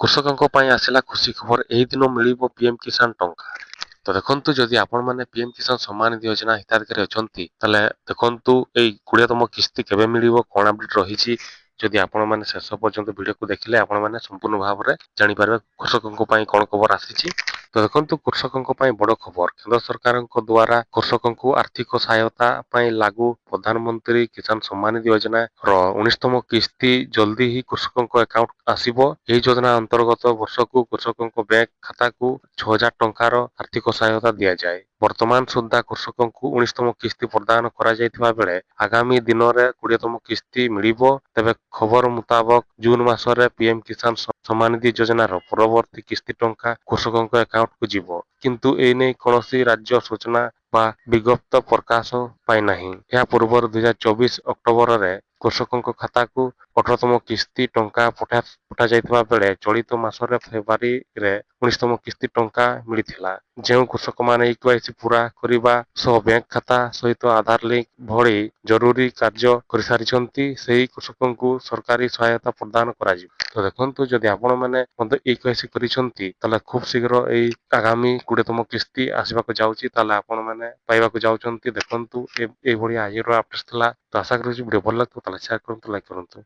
କୃଷକଙ୍କ ପାଇଁ ଆସିଲା ଖୁସି ଖବର, ଏହି ଦିନ ମିଳିବ ପିଏମ୍ କିଷାନ ଟଙ୍କା। ତ ଦେଖନ୍ତୁ, ଯଦି ଆପଣମାନେ ପିଏମ୍ କିଷାନ ସମ୍ମାନ ନିଧି ଯୋଜନା ହିତାଧିକାରୀ ଅଛନ୍ତି, ତାହେଲେ ଦେଖନ୍ତୁ ଏଇ 20ତମ କିସ୍ତି କେବେ ମିଳିବ, କ'ଣ ଅପଡେଟ୍ ରହିଛି। ଯଦି ଆପଣମାନେ ଶେଷ ପର୍ଯ୍ୟନ୍ତ ଭିଡ଼ିଓକୁ ଦେଖିଲେ, ଆପଣମାନେ ସମ୍ପୂର୍ଣ୍ଣ ଭାବରେ ଜାଣିପାରିବେ କୃଷକଙ୍କ ପାଇଁ କ'ଣ ଖବର ଆସିଛି। ତ ଦେଖନ୍ତୁ, କୃଷକଙ୍କ ପାଇଁ ବଡ଼ ଖବର। କେନ୍ଦ୍ର ସରକାରଙ୍କ ଦ୍ୱାରା କୃଷକଙ୍କୁ ଆର୍ଥିକ ସହାୟତା ପାଇଁ ଲାଗୁ ପ୍ରଧାନମନ୍ତ୍ରୀ କିଷାନ ସମ୍ମାନ ନିଧି ଯୋଜନାର 19ତମ କିସ୍ତି ଜଲ୍ଦି ହିଁ କୃଷକଙ୍କ ଆକାଉଣ୍ଟ ଆସିବ। ଏହି ଯୋଜନା ଅନ୍ତର୍ଗତ ବର୍ଷକୁ କୃଷକଙ୍କ ବ୍ୟାଙ୍କ ଖାତାକୁ 6000 ଟଙ୍କାର ଆର୍ଥିକ ସହାୟତା ଦିଆଯାଏ। ବର୍ତ୍ତମାନ ସୁଦ୍ଧା କୃଷକଙ୍କୁ 19ତମ କିସ୍ତି ପ୍ରଦାନ କରାଯାଇଥିବା ବେଳେ ଆଗାମୀ ଦିନରେ 20ତମ କିସ୍ତି ମିଳିବ। ତେବେ ଖବର ମୁତାବକ, ଜୁନ ମାସରେ ପିଏମ୍ କିଷାନ ସମ୍ମାନ ନିଧି ଯୋଜନାର ପରବର୍ତ୍ତୀ କିସ୍ତି ଟଙ୍କା କୃଷକଙ୍କ ଆକାଉଣ୍ଟକୁ ଯିବ। କିନ୍ତୁ ଏ ନେଇ କୌଣସି ରାଜ୍ୟ ସୂଚନା ବା ବିଜ୍ଞପ୍ତି ପ୍ରକାଶ ପାଇନାହିଁ। ଏହା ପୂର୍ବରୁ 2024 ଅକ୍ଟୋବରରେ କୃଷକଙ୍କ ଖାତାକୁ 18ତମ କିସ୍ତି ଟଙ୍କା ପଠାଯାଇଥିବା ବେଳେ ଚଳିତ ମାସରେ ଫେବୃଆରୀରେ 19ତମ କିସ୍ତି ଟଙ୍କା ମିଳିଥିଲା। ଯେଉଁ କୃଷକମାନେ ଇ-କେୱାଇସି ପୂରା କରିବା ସହ ବ୍ୟାଙ୍କ ଖାତା ସହିତ ଆଧାର ଲିଙ୍କ ଭଳି ଜରୁରୀ କାର୍ଯ୍ୟ କରିସାରିଛନ୍ତି, ସେହି କୃଷକଙ୍କୁ ସରକାରୀ ସହାୟତା ପ୍ରଦାନ କରାଯିବ। ତ ଦେଖନ୍ତୁ, ଯଦି ଆପଣମାନେ ମଧ୍ୟ ଇ-କେୱାଇସି କରିଛନ୍ତି, ତାହେଲେ ଖୁବ୍ ଶୀଘ୍ର ଏଇ ଆଗାମୀ 20ତମ କିସ୍ତି ଆସିବାକୁ ଯାଉଛି, ତାହେଲେ ଆପଣମାନେ ପାଇବାକୁ ଯାଉଛନ୍ତି। ଦେଖନ୍ତୁ, ଏଇଭଳି ଆଜିର ଅପଡେଟ୍ ଥିଲା। ତ ଆଶା କରୁଛି ଭିଡ଼ିଓ ଭଲ ଲାଗିଥିବ। ତାହେଲେ ସେୟାର କରନ୍ତୁ, ଲାଇକ୍ କରନ୍ତୁ।